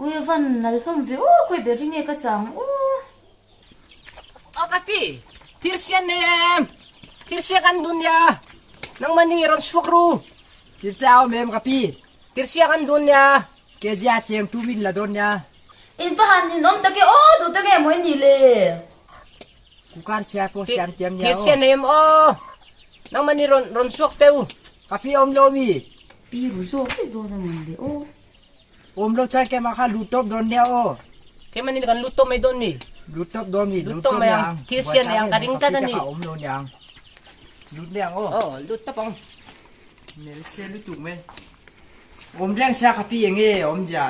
Ui a van nal hlawm ve aw khawi ber hi nge ka chang aw. Aw ka pi, thil sian nei em? Thil sia kan dun nia, nangmah nih rawn suak ru. Thil sia awm em ka pi? Thil sia kan dun nia. Kejia cheng tu min la dawn nia. In va han ninawm tak e aw, duh tak em maw i nih le? Kukar sia pawh siam tiam nia aw. Thil sia nei em aw, nangmah nih rawn rawn suak teh u. Ka pi awm lo mi? Pi ru zawk vek dawn a mawn le aw. Awm lo chuan keimah kha lut tawp dawn nia aw. Keimah nih kan lut tawp mai dawn mi? Lut tawp dawn mi, lut tawp mai ang. Thil sian nei ang ka ring tlat a ni. Awm lo niang. Lut mai ang aw. Aw, lut tawp ang. Mel se lutuk mai. Awm reng sia ka pi enge awm zia.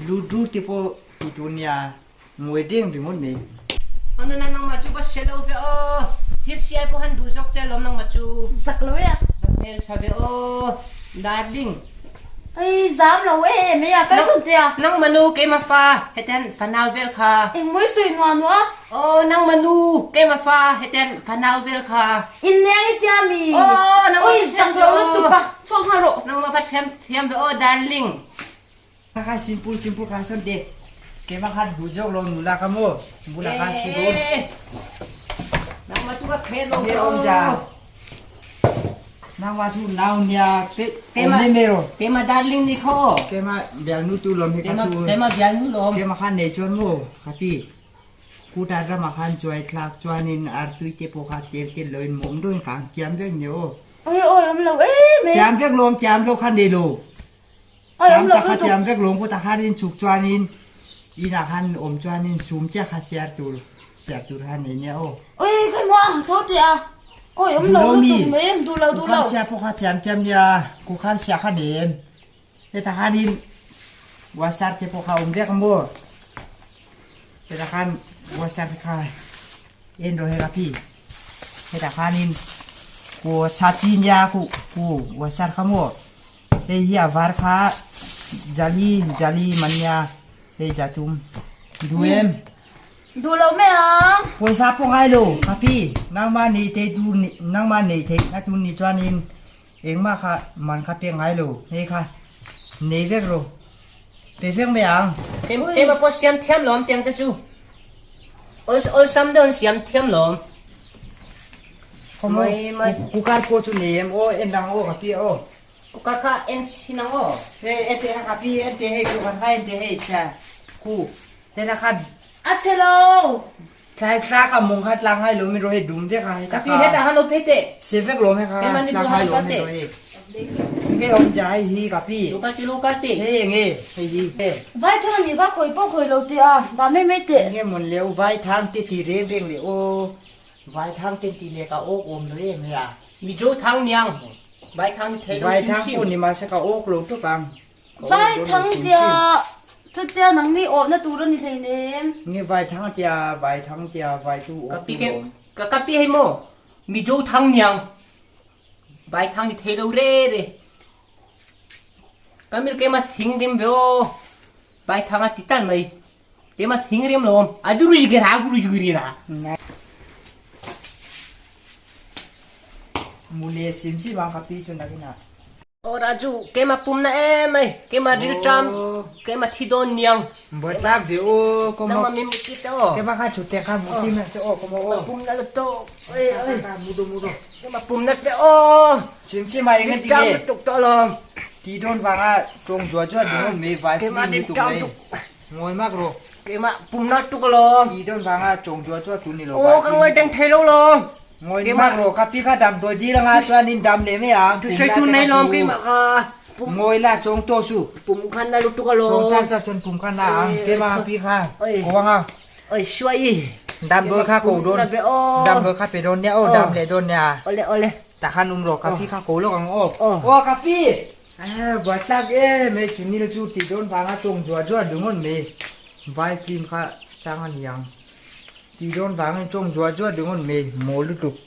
Lut ru te pawh ti tur nia. Ngawi deng ringawt mai. Anuna nangmah chu va hre lo ve aw. Thil siai pawh han duh zawk che alawm nangmah chu. Zak lo e a. Va hmeltha ve aw darling. Ei zam lo e em e a kal sawn teh a. Nangmah nu keimah fa hetian fanau vel kha. Engmawi sawi nuah nuah a. Aw nangmah nu keimah fa hetian fanau vel kha. Inneng i tia mi. Aw nangmah Ui zak lo lutuk a chhuak nghal rawh. Nangmah va thiam thiam ve aw darling. Kha simpul simpul kha sawn te keimah khan duh zawk lo nula kha maw bulah khan si dawn. Nangmah chu ka khe lo Nge awm ja. Nangmah chu nau nia awm ne me ro. Keimah darling ni kho. Keimah bialnu tu lawm hi ka chu. Keimah bialnu lawm. Keimah khan nei chuan maw ka pi. Kuta ramah khan chuai thlak chuanin artui te pawh kha tel tel loin mawm dawn ka ang tiam vek nia aw. Oi oi awm lo em e. Tiam vek lawm tiam lo kha nei lo. Ai awm lo Tam tak kha lutuk. tiam vek lawm kawtah khan in chhuk chuanin inah khan awm chuanin sum chiah kha siar tur siar tur kha nei nia aw. Oi khawi maw a tho teh a. Oi awm lo lutuk mai duh lo duh lo. Kukhan siah pawh kha tiam tiam nia kukhan siah kha nei em. Hetah khanin wasar te pawh kha awm vek a maw. Hetah khan wasar te kha en rawh hei ka pi. Hetah khanin ku sachi nia ku ku wasar kha maw. Hei hi a var kha jali jali man nia hei jatum duh em? Duh lo mai ang. Pawisa pawh ngai lo ka pi nangmah nei thei tur ni nangmah nei theih na tur ni chuanin engmah kha man kha pek ngai lo hei kha nei vek rawh pe vek mai ang. Keimah pawh siam thiam lawm tiang te chu awlsam deuh an siam thiam lawm. Mai mai. Kukar pawh chu nei em aw en ang aw ka pi aw. Kukar kha en chhin ang aw. Hei en teh ka pi en teh hei kukar kha en teh hei sia ku heta khan. A chhe lo. Tlai tlak a mawng kha tlang ngai lo min rawh hei dum vek a heta Ka pi heta han lo phei teh. Se vek lawm heka tlang ngai lo min rawh hei. Enge awm ja hei hi ka pi. Lo kal teh lo kal teh. Hei enge hei hi. Vai thang a nih kha khawi pawh khawi lo teh a dah mai mai teh. Enge mawn leh aw vai thang te ti reng reng leh aw. Vai thang ten ti leh ka awk awm lo em hei a. Mizo thang niang vai thang ni thei lo Vai chim thang chim. pawh ni mahse ka awk lo tawp ang. Vai thang tia chutia nang ni awhna tur a ni hleinem. Nge vai thang tia vai thang tia vai chu awk tur awm. Ka ka pi hei maw Mizo thang niang vai thang ni thei lo re re. Ka mil keimah thing rim ve aw vai thang a ti tal mai. Keimah thing riam lawm a duru gira guru juri ra. Mule sim sim ang ka pi chu nakin ah. O Raju, keimah pum na em ai, keimah rilṭam, keimah thi dawn niang. Buatlak ve u, ko Nangmah mi muti te aw. Keimah kha chute kha muti na che aw, ko mo aw. Pum na lutuk. Oi oi. Mudo mudo. Keimah pum na te aw. Sim sim ai ngan Rilṭam lutuk to lawm. Ti dawn vanga tawng jua jua ding me vai Keimah rilṭam tuk. Ngawi mak rawh. Keimah pumnak tuk alawm. Ti dawn vanga chawng zual chu a tu ni lo. Aw ka ngawi teng thei lo lawm. Ngawi mak rawh ka pi kha damdawi dil anga chuan in dam leh mai ang. Tu sawi tu nei lawm keimah kha. Ngawi la chawng tawh su. Pum khan na lutuk alawm. Chawng chan chan chuan pum khan na ang. Keimah ka pi kha ko anga. Oi suai. Damdawi kha ko dawn. Damdawi kha pe dawn nia aw dam leh dawn nia. Ole ole. Tah khan um rawh ka pi kha ko lawk ang aw. Aw ka pi. Buaithlak em hei Sunil chu tih dawn vanga tawng zuah zuah ringawt mai vai film kha chang a ni ang tih dawn vangin tawng zuah zuah ringawt mai mawl lutuk.